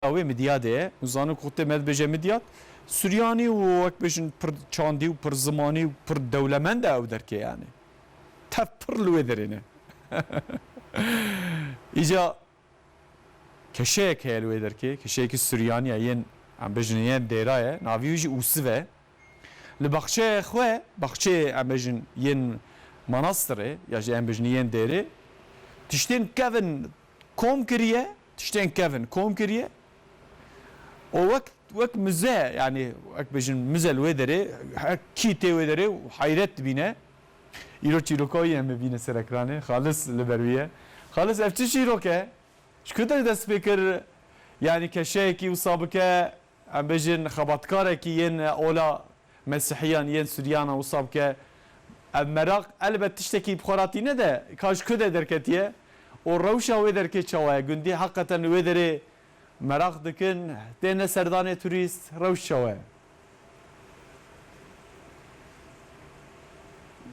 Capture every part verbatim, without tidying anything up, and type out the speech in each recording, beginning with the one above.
Ew ê Midyadê ye. Hûn zanin ku xwe tê me dibêje Midyad. Suryanî û wek bêjin pir çandî û pir zimanî û pir dewlemend e ew derkê yani. Tev pir li wê derê ne. Îca keşeyek heye li wê derkê. Keşeyekî Suryanî ye, yên, em bêjin yên dêra ye. Navî wî jî Ûsiv e. Li baxçeyê xwe, baxçeyê em bêjin yên manastirê, ya jî em bêjin yên dêrê, tiştên kevin kom kiriye, tiştên kevin kom kiriye. O wek, wek muze, yani wek bêjin muze li wê derê, her kî tê wê derê û heyret dibîne. Îro çîroka wî em bibîne ser ekranê. Xalis li ber wî ye. Xalis, ev çi çîrok e? Ji ku derê dest pê kir? Yani keşeyekî wisa bike, em bêjin xebatkarekî yên ola Mesihiyan, yên Suryanan wisa bike. Ev meraq elbet tiştekî bi xwe re tîne de, ka ji ku de derketiye û rewşa wê derkê çawa ye? Gundî heqeten li wê derê meraq dikin, têne serdanê turîst, rewş çawa ye?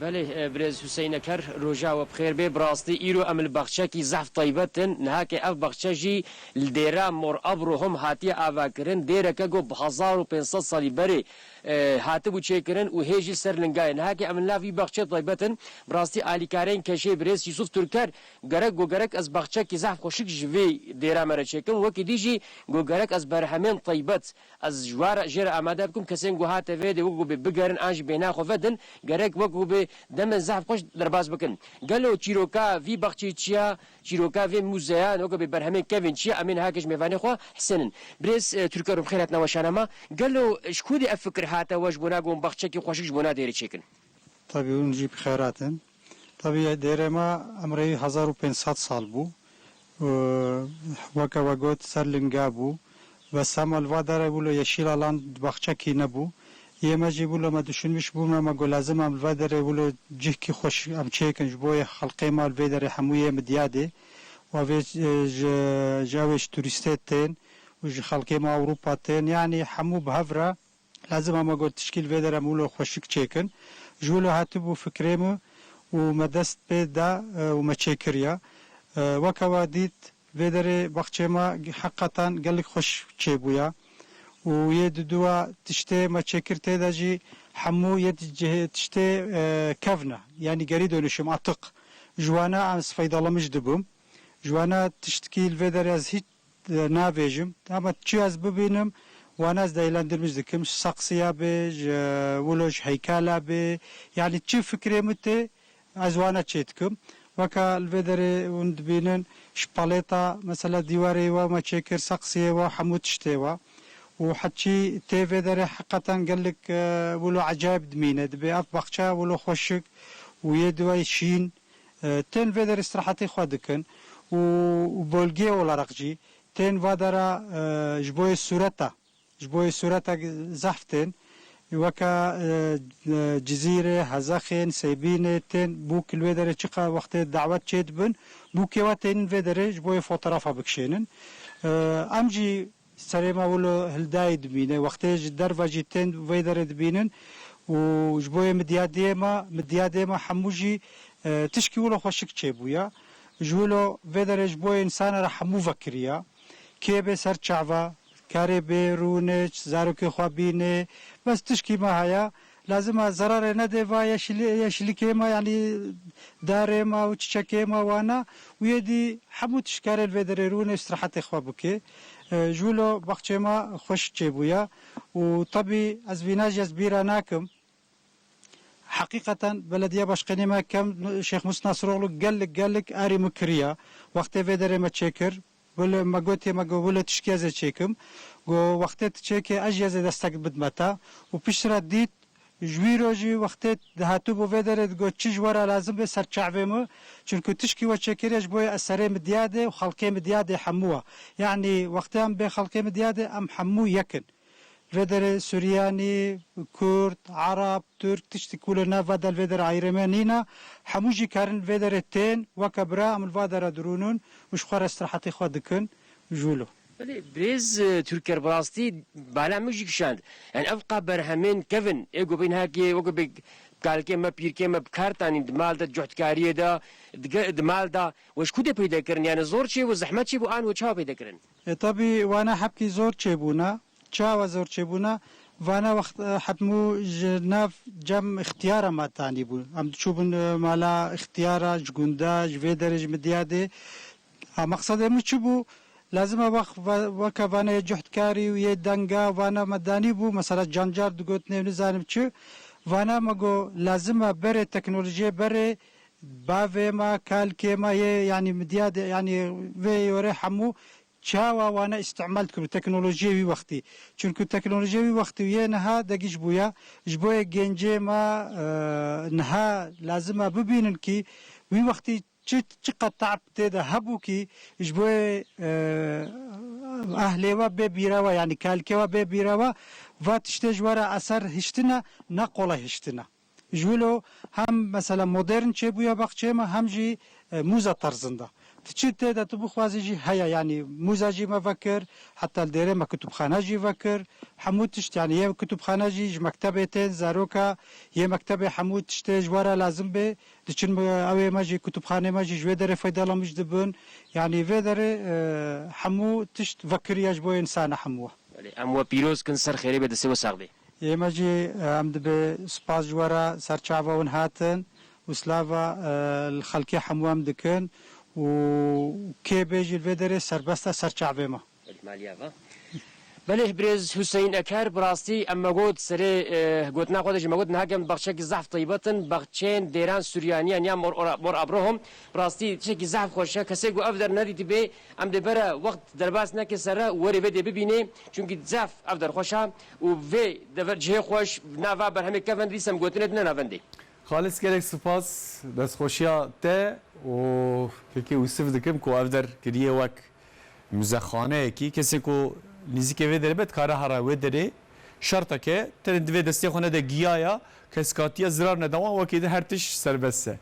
Belê, e, birêz Huseyneker, roja we bi xêr bê. Bi rastî îro em li baxçekî zehf taybet in. Nihakê ev baxçe jî li dêra Mor Abrohom hatiye avakirin. Dêreke ku bi hezar û pênc sed salî berê, e, hatibû çêkirin û hê jî ser linga ye. Nihakê em li nav vî baxçê taybet in. Bi rastî alîkareyên keşê birêz Yusuf Turker, gerek ku gerek ez baxçekî zehf xweşik ji vê dêra me re çêkim. Wekî dî jî ku gerek ez berhemên taybet ez ji wa re, jê re amade bikim, kesên ku hate vê dê wekî bê bigerin an jî bêhna xwe vedin, gerek wekî bê demên zehf xweş derbas bikin. Gelo çîroka vî baxçeyê çi ya, çîroka vê muzeyan wekî bê berhemên kevin çi ya, em ê niha ji mêvanê xwe hisênin. Birêz, e, Turker, bi xêr hatina weşana me. Gelo ji ku dê ev fikir hate we ji bona ku hûn baxçekî xweşik ji bona dêrê çêkin? Tabî hûn jî bi xêr hatin. Tabî dêrê me emrê wî hezar û pênc sed sal bû. Û weke we got ser linga bû. Bes hema li va derê wilo yeşîl alan baxçekî nebû. Yê me jî wilo me düşünmüş bûme, me got lazim em li va derê wilo cihkî xweş em çêkin ji bo yê xelkê me li vê derê hemû yê Midyadê. Û ev ê, e, ji, ji ew ê ji turîstê tên û ji xelkê me Ewropa tên. Yanî hemû bi hev re. Lazim e me got tişkî li vê derê em wilo xweşik çêkin. Ji wilo hatibû fikrê min û me dest pê da, e, û me çêkiriya. E, weke we dît vê derê baxçê me heqetan gelek xweş çêbûya. Û yê diduwa tiştê me çêkir tê de jî hemû yê di cihê tiştê, e, kevn e. Yanî geri dönüşüm, atık. Ji wana ez feydalanmış dibim. Ji wana tiştkî li vê derê ez hîç e, navêjim. Ama çi ez bibînim, wana ez değerlendirmiş dikim. Ji saksiya bê, ji, e, wilo ji heykela bê. Yanî çi fikrê min tê, ez wana çê dikim. Weka li vê derê hûn dibînin, ji palêta, mesela dîwarê wa me çêkir, saksiyê wa, hemû tiştê wa. Û heçî tê vê derê heqeten gelek, e, wilo ecayib dimîne. Dibê ev baxçe wilo xweşik û yê duway şîn. E, tên vê derê îstirahetê xwe dikin û, û bölge olarak jî tên va dera, e, ji bo yê sûreta, ji bo yê sûreta zehf tên. Weke, e, e, Cizîrê, Hezexên, Seybînê tên bûk li wê derê çiqa wextê dawet çê dibin, bûkê we tênin vê derê ji bo yê fotoğrafa bikişênin. E, em jî serê me wilo hildayî dimîne. Wextê ji derve jî tên vê derê dibînin û ji bo yê midyadiyê me, midyadê me hemû jî, e, tişkî wilo xweşik çêbûya. Ji wilo vê derê ji bo yê însana re hemû vekiriya. Kê bê ser çava, karê bê rûne, zarokê xwe bîne. Bes tişkî me heye. Lazim e zerarê nedê va yeşilî-, yeşilîkê me, yanî darê me û çiçekê me wana û yê dî hemû tişt karê li vê derê rûnê îstirahetê xwe bike. E, ji wilo baxçê me xweş çêbûye û tebî ez vîna jî ez bîra nakim. Heqîqeten belediye başqenê me kem Şêx Mus Nasiroglu gelek gelek arî min kiriye. Wextê vê derê me çêkir, wilo me gotiye, me got, wilo tişkî ez ê çêkim. Got, wextê tu çêkê, ez jî ez ê destek bidme te. Û piştre dît, ji wî rojî wextê dihatibû vê derê digot, çi ji we re lazim be ser çavê min. Çunku tişkî we çêkiriye ji bo yê eserê Midyadê û xelkê Midyadê hemû e. Yanî wextê em bê xelkê Midyadê, em hemû yek in. Vê derê Suryanî, Kurd, Ereb, Tirk, tiştik wilo nav ve de li vê derê ayrime nîne. Hemû jî karin vê derê tên, weke bira em li va dera dirûnin û ji xwe re îstirahetê xwe dikin ji wilo. Belê, birêz, e, Turker, bi rastî bala min jî kişand. Yani ev qa berhemên kevin, ê ku bên hakê, weke bê Kalkê me, pîrkê me bi kar tanîn di mal de, di cuhtkariyê de, di ge-, di mal de. We ji ku tê peyde kirin? Yani zor çêbû, zehmet çêbû, an we çawa peyde kirin? E, tabî wana hebkî zor çêbûna. Çawa zor çêbûna? Vana wext, e, hemû ji nav cem îxtiyara me tanî bû. Em diçûbûn, e, mala îxtiyara, ji gunda, ji vê derê, ji Midyadê. Ha, mexsedê min çi bû? Lazim e wext ve-, weke vana yê cuhtkarî û yê denga vana me danî bû. Mesela cancar digotin ê nizanim çi. Vana me got, lazim e berê teknolojiyê berê bavê me, kalkê me yê, yanî Midyadê, yanî vê yorê hemû çawa wane îstimal dikir bi teknolojiyê wî wextî. Çunku teknolojiyê wî wextî û yê niha degîş bûye. Ji bo yê gencê me, e, niha lazim e bibînin kî wî wextî çi, çi qet te'b tê de hebû kî ji bo yê, e, ehlê we bê bîra we, yanî kalkê we bê bîra we, va tiştê ji we re eser hiştine, ne qolay hiştine. Ji wilo hem mesela modern çêbûye baxçeyê me, hem jî, e, mûza terzinda. Tu çi tê de tu bixwazî jî heye, yanî mûza jî me vekir, heta li dêrê me kutubxane jî vekir. Hemû tişt, yanî yê kutubxane jî ji mektebê tên, zaroka yê mektebê hemû tiştê ji we re lazim bê. Diçin me, ew ê me jî kutubxanê me jî ji wê derê feydalanmîş dibin. Yanî vê derê, e, hemû tişt vekiriye ji bo yê insana hemû. Belê, em we pîroz kin, ser xêrê be, destê we sax bê. Yê me jî, e, em dibê spas ji we re, ser çava win hatin û slava, e, li xelkê hemû em dikin û kê bê jî li vê derê serbest e ser çavê me. Belê, maliya va. Belê, birêz Huseyîn Eker, bi rastî em me got serê, e, gotina xwe de jî me got niha em baxçekî zehf teybet in, baxçeyên dêran Suryaniyan ya Mor Ora-, Mor Abraham. Bi rastî tiştekî zehf xweş e. Kesê ku ev der nedîtibê, em dê bere wext derbas neke sere û werê vê dê bibînê. Çunkî zehf ev der xweş e û vê dever cihê xweş nava berhemê kevin dîsem gotinê dine navendê. Xalis, gelek spas, destxweşiya te û kekê Ûsif dikim ku ev der kiriye wek muzexaneyekî. Kesê ku nîzikê vê derê be, dikare here wê derê. Şerteke tenê divê destê xwe nede giyaya, kes katiya zirar nede wan, wekî din her tişt serbest e.